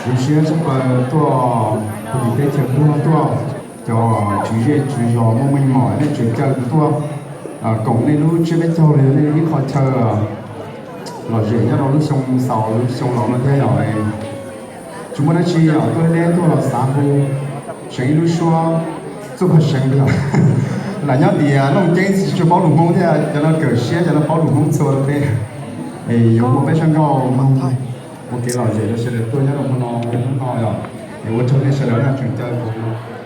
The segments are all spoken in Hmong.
Zoo siab tshaj plaws tuaj puag tim teb chaws Nplog tuaj, cov tswv zej tswv zos muaj meej mom nej tseem caw kuv tuaj koom nej lub tsiab peb caug los yog nej ib qho chaw lom zem nyob rau lub xyoo xaus lub xyoo laus no thiab yom. Tsis muaj dab tsi yom, tuaj deb deb tuaj los xav hu seev ib lub suab txuj pha seev li os. Lam nyob tias Looj Ceeb tsis tshua paub lus Hmoob thiab cov no kawm siab cov no paub lus Hmoob txhua rau peb. Es yuav ua peb sab nkauj ua kev lom zem rau sawv daws tuaj nyob rau hmo no hnub no yom. Es ua tsaug nej sawv daws tseem caw kuv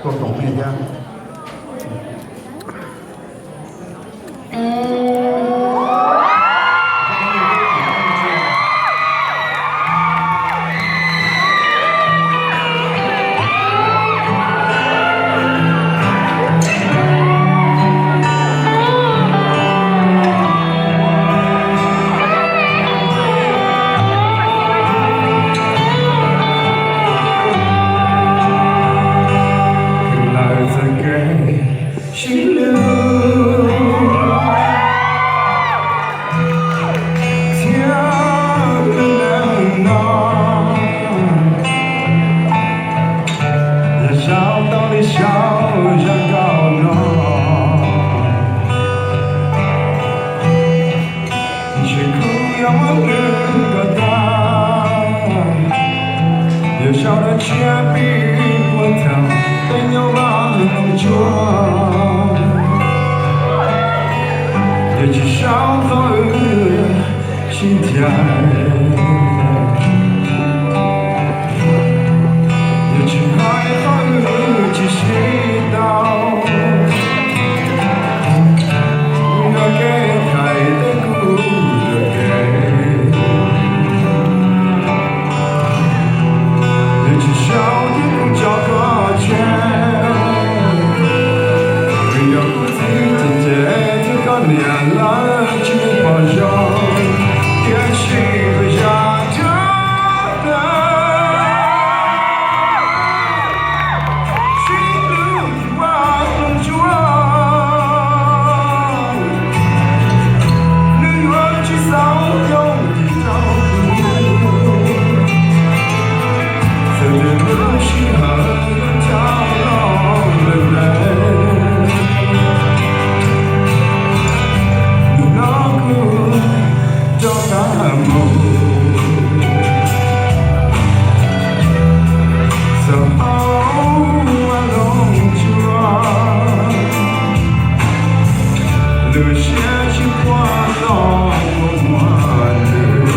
tuaj koom nej thiab. Sib hlub thiab lub neej no, yog sau tau li sau zaj nkauj no, ntshe kuj yuav muab nws kom tag. Yog sau dab tsi pib puag thaum peb nyob Vaj Loog Tsuas, yog tsis sau qhov wb sib ncaim, yog tsis hais qhov wb tsis sib tau, yuav kev thaiv tej kuv yuav kev, yog tsis sau thiab kuv tso koj tseg, vim yog kuv txiv cem cem thiab koj niam lawv tsis pom zoo, tiam sis yog tshaj plaws sib hlub Vaj Loog Tsuas, nws yuav tsis xav coj dim rau kuv, txawm tias lub sij hawm yuav tau los lawm ntawd, hnub no kuv rov qab mus txog hauv Vaj Loog Tsuas, lub siab sib puag los ua muag nws,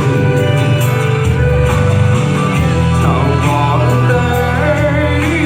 thaum pom tej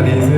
Hnub